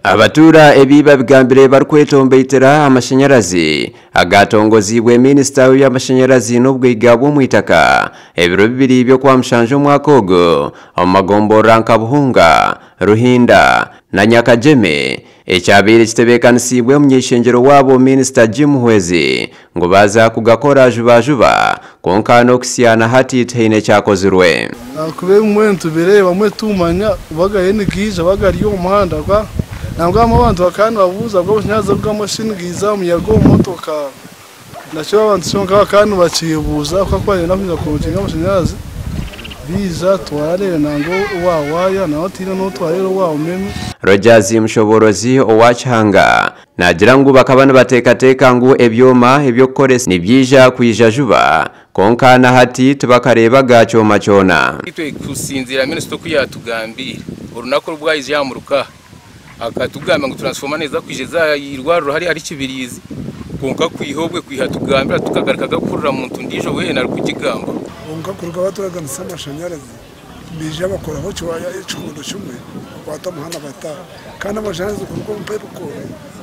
Abatuura ebi babigambire barikwetombeitera amashanyarazi agatongoziibwe minisita w'eby'amashanyarazi n'obugaiga bw'omwitaka ebiro 2 by'okwamushanju omwaka ogu omu magomborora nka Buhunga, Ruhinda na Nyakajeme ekyabaire kitebeekanisiibwe omuny'eishengyero waabo minisita Jim Muhwezi ngu baaza kugakora jubajuba kwonka n'okuhitsya na hati tihaine kyakozirwe. Ahakuba ebimwe nitubireeba bamwe tumanya bagayo nigaija bagari omu muhanda nangwa abamwe abantu bakaba nibabuuza ngu amashanyarazi ago shi nigaija aha muyaga omu motoka nakyo abantu kyonka bakaba nibakyebuuza ahakuba nibenda kwija kukonectinga amashanyarazi baija twareeba nangwa owa waaya nangwa tihaine n'otwareeba owa umeme. Rogers Mushoborozi owa Kihanga naagira ngu bakaba nibateekateeka ngu ebyoma eby'okukoresa nibyija kwija juba kwonka na hati tibakareebaga kyoma kyona. Itwe kusinziira minisita oku yatugambiire orunaku oru bwaija aha akatugamba ngu transformer neza kwija eza aha irwariro hariya ahari Kibirizi kwonka kwiha obwe kwiha tugambira tukagaruka kuhurira muntu ndiijo weena arikugigambaho. Kwonka kuruga baturaganisa amashanyarazi baija bakoraho ekikondo kimwe bakwata omuhanda bataaha kandi amashanyarazi kuruga omu pipe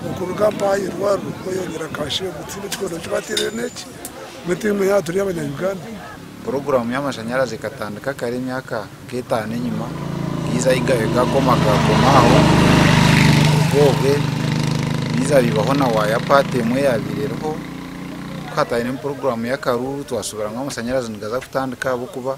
okuruga mpa aha irwariro kweyongyera Kasheego tihaine ekikondo eki bataire n'eki mbwenu yaaba turi abanya Uganda. Puroguraamu y'amashanyarazi ekatandika kare emyaka nk'etaano enyima gaiza ahi gakoma gakoma aho kuruga obwe biiza bibaho na waaya paati emwe eyabaire eriho ku hataine puroguraamu y'akaruuru twasubira ngu amashanyarazi nigaza kutandika ahabw'okuba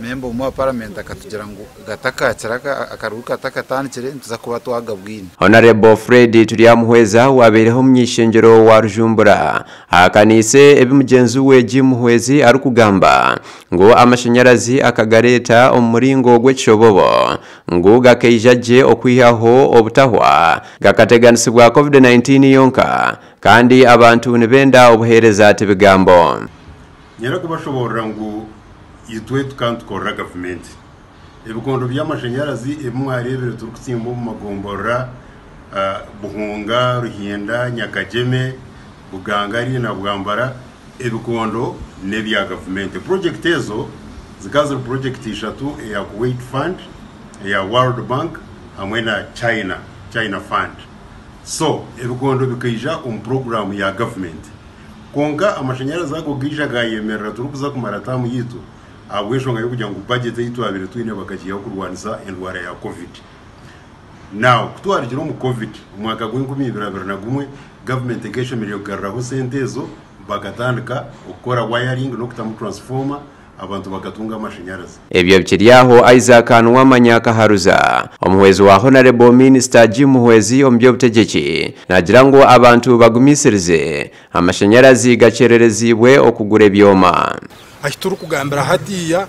memba omwe wa paramenti akatugira ngu gatakakira akaruuru katakatandikire nituza kuba twagabwine. Honorable Fred Turyamuhweza wabaireho omuny'eishengyero wa Rujumbura ahakaniise ebi mugyenzi we Jim Muhwezi arikugamba ngu amashanyarazi akagareeta omu muringo gw'ekishobobo ngu gakaija gye okwihaho obutahwa gakateganisibwa COVID-19 yonka kandi abantu nibenda obuheereza tibigambo. Nyera kubashoborera ngu itwe tukantukorera gavumenti ebikondo by'amashanyarazi ebimwareebire turikutsimba omu magomborora Buhunga, Ruhinda, Nyakajeme, Bugangari na Bwambara ebikondo n'ebya gavumenti. Purojekiti ezo zikaba ziri purojekiti 3 eya Kuwait Fund, eya World Bank hamwe na China Fund. So ebikondo bikaija omu puroguramu ya gavumenti. Kwonka amashanyarazi ago gaija gayemerera turikuza kumara taamu yitu ahabw'enshonga y'okugira ngu budget ei twabire twine bakagiihaho kurwanisa endwara ya COVID. Now kutwarugire omu COVID omwaka gwa 2021 gavumenti ekeshemereire kugaruraho sente ezo bakatandika okukora wiring n'okutamu transformer abantu bakatunga amashanyarazi. Ebyo bikiri aho Isaac Nuwamanya Kaharuza omuhwezi wa Honorable Minister Jim Muhwezi omu by'obutegyeki naagira ngu abantu bagumisirize amashanyarazi gakyererezibwe okugura ebyoma. Ahi turikugambira hatiya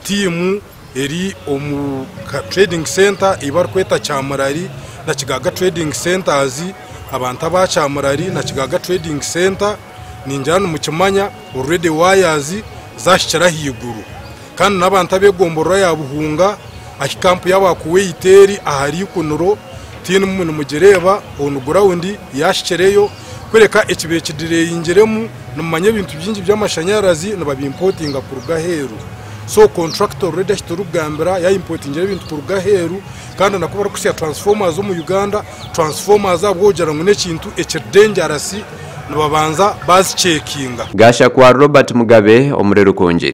tiimu eri omu trading center ei barikweta Kyamurari na Kigaga Trading Centers. Abantu aba Kyamurari na Kigaga Trading Center ningira nimukimanya already wires zahikire ahaiguru kandi n'abantu ab'egomborora ya Buhunga ahi kampu y'aba Kuwait eri ahari Ikuniro tiimu nimugireeba on ground yashikireyo kwereka ekibire kidireyingiremu. Nimumanya ebintu bingi by'amashanyarazi nibabimpotinga kuruga aheeru, so contractor already ahi turikugambira yayimpotingire ebintu kuruga aheeru kandi nako barikusya transformers omu Uganda. Transformers ahabw'okugira ngu n'ekintu ekiri dangerous nibabanza bazicekinga. Gashakwa Robert Mugabe omuri Rukungiri.